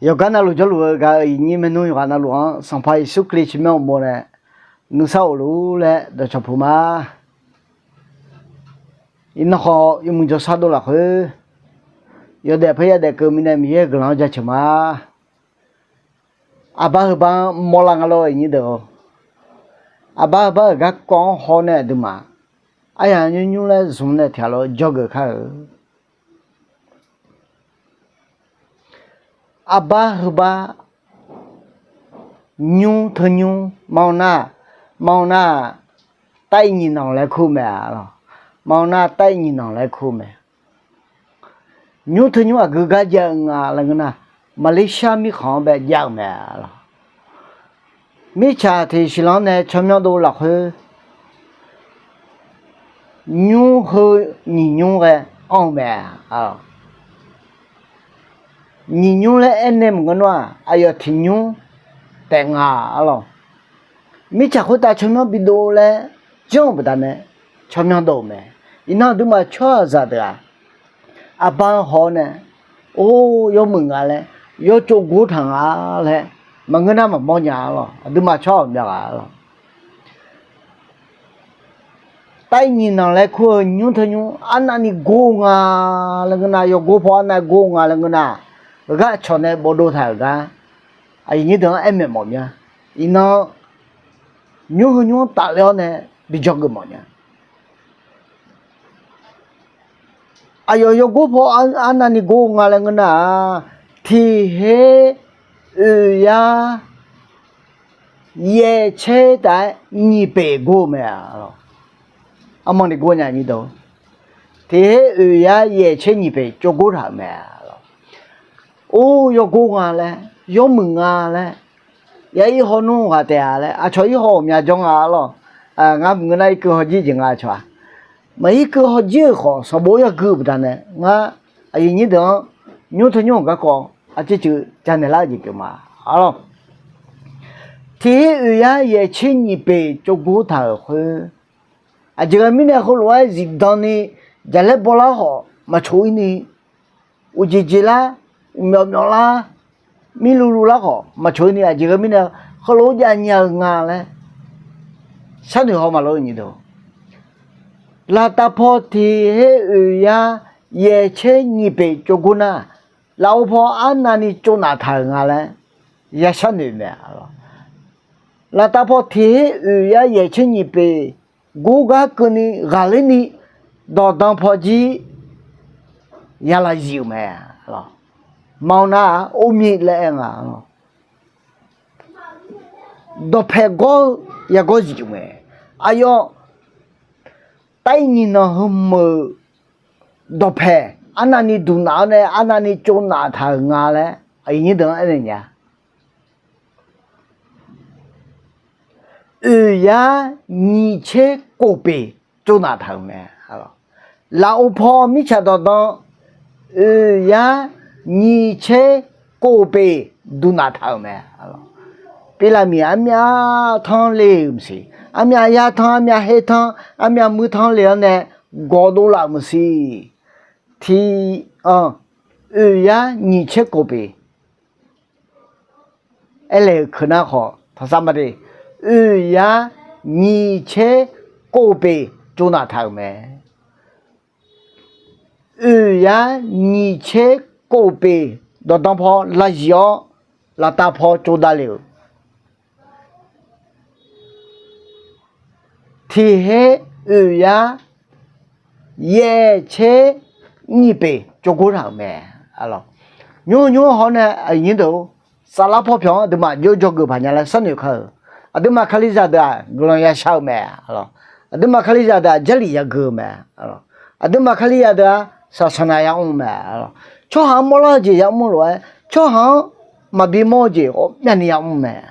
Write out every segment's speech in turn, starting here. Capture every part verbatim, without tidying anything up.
Yawqgar navluf jawrluf-eu gaq-euq iqnyir maernmr yawqghaq navluf-anr Sanqpaq Yeqsur Kali tsawrmyanr uqmov nae nuisar of luf-ur laer dawqcawq puq ma. Iqnan khawf yawmuiq jawrshar dov lafkhoer, yawdaef paer yadaef keuv mirnae Miqyaer-euq guiqlanq-anr jaceuq ma. Aqbar heubar-anr mawrlar nga lor, iqnyir deuq-or. Aqbar heubar-euq garkawv-anr haw nae aqduimaf aryaq nymr nymr laer zmq nae tiqghaq lof-aer jawrgeuf kar-euq. Aqbar heubar, nymr teu nymr, ma-eu nar, ma-eu nar-aq, tair nyiq nanq laer kur-eu mae-a lor. Ma-eu nar tair nyiq nanq laer kur-eu mae. Nymr teu nymr aqgeu gar jav-eu nga laer ngeur nar, Malaysia mirkhanq-anr bae jav-euq mae-a lor. Mirtsaq tiq siqlanr nae tsawrmyanr dov lafkhoer, nymr heu nyiq nymr ghae anr-eu mae-a. Nyiq nymr laer aernae maqngeur nar-aq, aqyawf tiq nymr taef nga-a lor. Mirtsaq khoertav tsawrmyanr bidov laer janr-euq baqdanae tsawrmyanr dov-euq mae. Iqnan aqduimaf tsawrhaqzaq deuq-aq, aqbar-anr haw-awr nae, or, yawmuiq nga laer, yawtsov gor taq nga laer maqngeur nar maqmawr nya-a lor. Aqduimaf tsawrhaq ghawqmya ghaq-a lor. Tair nyiq nanq laer kur-eu nymr teu nymr arnavni gor-eu nga laer ngeur nar, yawgor paw arnav gor-eu nga laer ngeur nar, heugar cawq nae bofdov taq-euq gar aqyuif nyir deuq-anr aer maeq mawf mya. Iqnan nymr heu nymr-anr tafler-awr nae bijawr geuf mawf nya. Aqyawf yawgor paw arnavni gor-eu nga laer ngeur nar-aq, tiq her oeq yar yaeq caer taf-aer nyiq pyeuf gor-eu mae-a lor. Armanni gor nya nyir deuq, tiq her oeq yar yaeq caer nyiq pyeuf tsov gor taq-euq mae-a lor. Or, yawgor nga laer, yawmuiq nga laer, ya ir haw nmr ghaq taef-a laer, aqcawq ir haw ghawqmya jawr nga-a lor. Ngar maqngeur nar irkeuv hawjir jeq nga aqcawq-aq. Maqir keuv hawjir-euq khawf sanqbof yagui-euq baqdanae ngar aqyuif nyir deuq-anr nymr teu nymr-euq garkawv arcuiv cuiv janaeq lar-eu jeq pyeuf ma-a lor. Tiq her oeq yar yaeq caer nyiq pyeuf tsov gor taq-euq khoer, aqjeq ghae mirnae heulof-aer zifdan ni jaqlaer bawlar khawf maqcoq-ir ni, uqjeq jeq lar, uqmyawf myawf lar, mirluv luv lar khawf maqcoq-ir ni, aqjeq ghae mirnae heulof-aer jav nya-eu nga laer sharnoeq haw maqlof-eu nyir deuq. Laftav paw tiq her oeq yar yaeq caer nyiq pyeuf tsov gor nar, lafov paw arnavni tsovnaf taq-euq nga laer ya sharnoeq mae-a lor. Laftav paw tiq her oeq yar yaeq caer nyiq pyeuf gor gar keuvni ghaqler ni dawqdan paw jir ya lav zif-euq mae-a lor. Ma-eu nar-aq, ovmir laer aer nga lor. Dawqpae gawr-eu yagawr zif-euq mae. Aqyawf tair nyiq nanq heumeuq dawqpae arnavni duqnaf-awr nae arnavni tsovnaf taq-euq nga laer aqyuif nyir deuq-anr aernaeq nya. Oeq yar nyiq caer kof pyeuf tsovnaf taq-euq mae. Lafov paw mirtsaq dawqdan oeq yar nyiq caer kof pyeuf duqnaf taq-euq mae. Pirlaqmiq armyav tanr le-euq maqsiq, armyav yar tanr, armyav her tanr, armyav muir tanr le-awr nae gawqdov laf-euq maqsiq. Tiq anr oeq yar nyiq caer kof pyeuf aer laeq-euq keuq nar khawf taqsar ma de. Oeq yar nyiq caer kof pyeuf tsovnaf taq-euq mae. Oeq yar nyiq caer kof pyeuf dawqdan paw lav zif-awr laftav paw tsovdav le-euq tiq her oeq yar yaeq caer nyiq pyeuf tsov gor taq-euq mae. Nymr nymr haw-awr nae aqnyir deuq-or, saflar paw pyawq-anr aqduimaf jawr jawrgeuf paq nya laer sharnoeq kar-euq. Aqduimaf kalizaq deuq-aq guiqlanq yashar-eu mae. Aqduimaf kalizaq deuq-aq jarlif yageu-eu mae. Aqduimaf kalizaq deuq-aq saqsaqnav yamr-eu mae. Tsawrhaq-anr mawrlar-eu jeq yamr-eu lof-aer tsawrhaq-anr maqbi mawr-eu jeq ghawqmyani yamr-eu mae.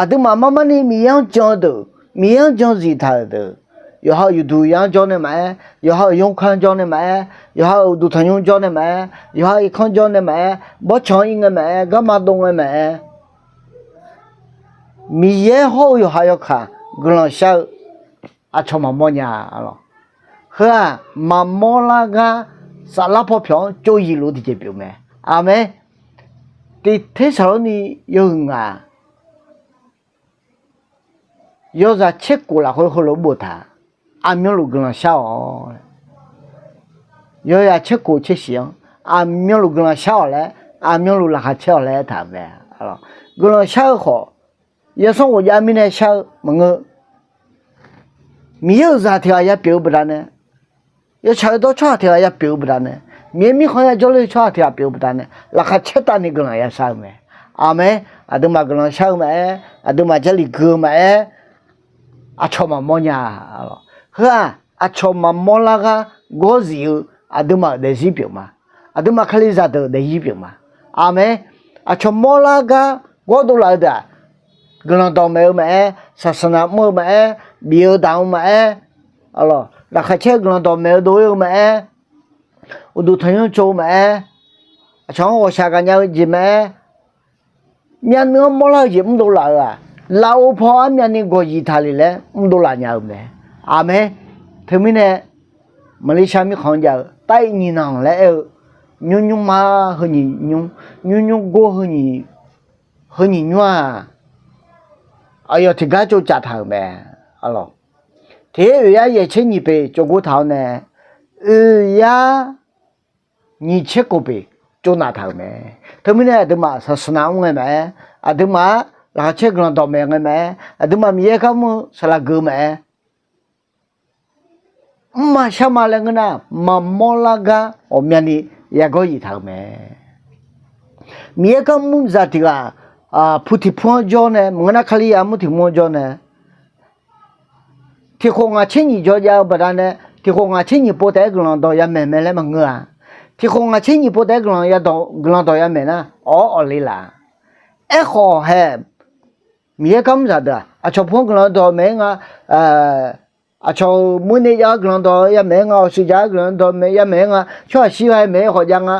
Aqduimaf mar mar ni Miqyaer-anr jan-eu deuq, Miqyaer-anr jan zif taq-euq deuq, yawqha-euq yawqduq ya-anr jawr nae maqaer, yawqha-euq yawkar-anr jawr nae maqaer, yawqha-euq uqduq tanqnymr jawr nae maqaer, yawqha irkanr jawr nae maqaer, bawrtsanq-anr ir ngae maqaer, garma dov ngae maqaer, Miqyaer hawr-eu yawqha yawkaq guiqlanq shar-eu aqcawq maqmawr nya-a lor. Heu-aq maqmawr lar gar saflar paw pyawq-anr tsov zif luf-eu tiqjeq pyeuf mae. Aqmeq. Tiq tersaqlawrni yawhuiq ngaq, yawzaq caerkhof lafkhoer heulof-aer boftaq, aqmyanluf guiqlanq shar-awq. Yawzaq caerkhof caershiq-anr aqmyanluf guiqlanq shar-awq laer, aqmyanluf laqkhaq caer-awq laer aertaq-euq mae. Guiqlanq shar-eu khawf, yawsanr ghofjav mirnae shar-eu maqngeur. Miqyaer-euq zaq tiq ghaq yapyeuf-eu baqdanae, yawtsaq yawdawr tsawrhaq tiq ghaq yapyeuf-eu baqdanae, Miqyaer mirkhanq-anr yajawr ler-eu tsawrhaq tiq ghaq pyeuf-eu baqdanae, laqkhaq caertavni guiqlanq yashar-eu mae. Aqmeq. Aqduimaf guiqlanq shar-eu maqaer, aqduimaf Jarlif gui-eu maqaer, aqcawq maqmawr nya. Heu-aq, aqcawq maqmawr lar gar gawr zif-eu aqduimaf-euq daefzir pyeuf ma. Aqduimaf Kalizaq deuq daefzir pyeuf ma. Aqmeq. Aqcawq mawrlar gar gawrdov laf-eu deuq-aq, guiqlanq dawqmaeq-eu maqaer, saqsaqnaq mr-eu maqaer, bif-eu daq-eu maqaer, laqkhaq caer guiqlanq dawqmaeq-eu dov-ir-eu maqaer, uqduq tanqnymr tsov-eu maqaer, aqcawq-anr ghawqshaq ghaq nya-eu jeq maqaer, myavnuiv-anr mawrlar-eu jeq mrdov laf-euq-aq, lafov paw armyavni gawqzif taqlef laer mrdov laf nya-eu mae. Aqmeq. Teumirnae, Maqlirshar mirkhanq-anr jav-eu Tav-iq nyiq nanq laer aer-eu, nymr nymrma heu nyiq nymr, nymr nymr gor heu nyiq nymr-aq, aqyawf tiqgar tsovcaf taq-euq mae. Tiq her oeq yar yaeq tser nyiq peq tsov gor taq-awr nae, oeq yar nyiq tser khof peq tsovnaf taq-euq mae. Teumirnae aqduimaf saqsaqnaq mr ngae maqaer, aqduimaf-aq laqkhaq caer guiqlanq dawqmaeq ngae maqaer, aqduimaf Miqyaer gar mr-eu saqlaq geuf-eu maqaer, mrma sharma laer ngeur nar, maqmawr lar gar ghawqmyani yagawr zif taq-euq mae. Miqyaer gar mr zaq tiq ghaq, pu tiq pu-anr jawr nae maqngeur nar, Kalizaq mr tiq mur-anr jawr nae, tiq khof ngaq tser nyiq jawr jav-eu baqdanae, tiq khof ngaq tser nyiq pov taef-aer guiqlanq dawq yamaeq mae laer maqngeur-a. Tiq khof ngaq tser nyiq pov taef-aer guiqlanq dawq yamaeq nar, awr awq le laf. Aerkhawf hae, Miqyaer gar mr zaq deuq-aq, aqcawq pu-anr guiqlanq dawq maeq-aer nga, aqcawq-euq murni jav-aer guiqlanq dawq yamaeq-aer nga, awqshoeq jaq-aer guiqlanq dawq maeq yamaeq-aer nga, tsawrhaq shir ghae maeq-aer khawf jav nga,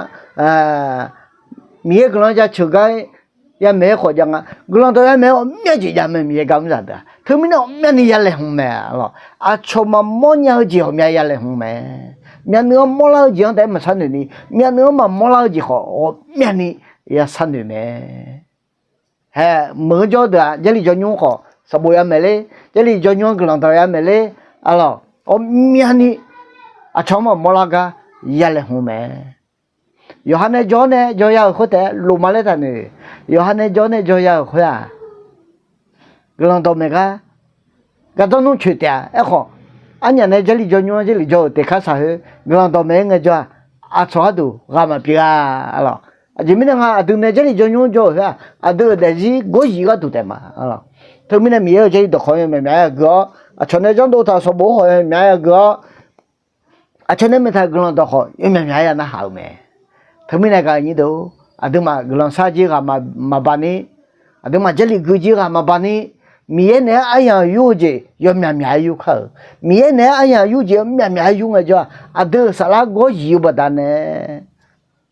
Miqyaer guiqlanq jaceuq gar yamaeq-aer khawf jav nga, guiqlanq dawq yamaeq-aer ghawqmya jeq jav mae. Miqyaer gar mr zaq deuq-aq, teumirnae ghawqmyani yalaeqhmq mae. Aqcawq maqmawr nya-eu jeq ghawqmya yalaeqhmq mae. Myavnuiv-anr mawrlar-eu jeq-anr taef-aer maqsharnoeq ni, myavnuiv-anr maqmawrlar-eu jeq khawf ghawqmyani yasharnoeq mae. Hae, meuq-anr jawr deuq-aq, Jarlif jawrnymr khawf sanqbof yamaeq ler, Jarlif jawrnymr-anr guiqlanq dawq yamaeq ler, arlawq, ghawqmyani aqcawq-anr maqmawrlar gar yalaeqhmq mae. Yawqha nae jawr-awr nae jawr ya-euq khoer taef-aer lofma laer taqnoeq. Yawqha nae jawr-awr nae jawr ya-euq khoer-aq, guiqlanq dawqmaeq gar gardanr nmr coeq taef-a. Aerkhawf, arnyaf nae Jarlif jawrnymr-anr Jarlif jawr-euq taef kar saq khoer guiqlanq dawqmaeq-aer ngaejawr-aq, aqcawq gharduq ghaq maqpyeuf-a. Arlawq, aqjeq mirnae nga, aqdui nae Jarlif jawrnymr-anr jawr-euq khoer-aq, aqdui-euq daefzir gawr zif gharduq taef ma. Arlawq, teumirnae Miqyaer-euq Jarlif dawqkawq-anr yawmyaq myaq-aer gaq-awr, aqcawq nae janrdov taq sanqbof-anr khawf yawmyaq myaq-aer yagaq-awr, aqcawq nae maeqtaq guiqlanq dawq khawf yawmyaq myaq-aer ya narhaq-euq mae. Teumirnae gaq-euq nyir deuq, aqduimaf guiqlanq shar jir ghaq maqba ni, aqduimaf Jarlif gui jir ghaq maqba ni, Miqyaer naeq-aer aryamq yur-eu jeq yawmyaq myaq-aer yur kar-euq. Miqyaer naeq-aer aryamq yur jeq yawmyaq myaq-aer yur ngaejawr-aq, aqdui-euq saflar gawr zif-eu baqdanae,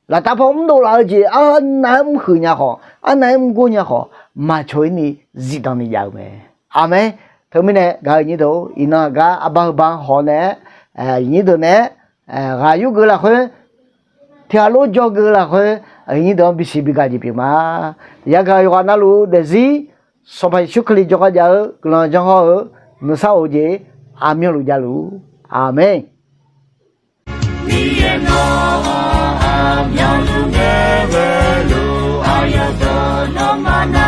laftav paw mrdov laf-eu jeq arnav-aer mrhuiq nya khawf, arnav-aer mrgor nya khawf, maqcawq-ir ni zifdan ni jav-eu mae. Aqmeq. Teumirnae gaq-euq nyir deuq, iqnan aqgar arbar heubar-anr haw-awr nae-aer, nyir deuq nae-aer, ghaq yurgeuf lafkhoer, tiq ghaq lof jawrgeuf lafkhoer, nyir deuq-anr bisiq bigaq jeq pyeuf ma. Yagaq yawqghaq navluf daefzir Sanqpaq Yeqsur Kali jawrgar jav-eu guiqlanq janr hawr-eu nuisar of-eu jeq aqmyanluf javluf-ur. Aqmeq. Miqyaer nawq-anr aqmyanluf ngae ghae-eu lof, aqyawf dawq nawmaf na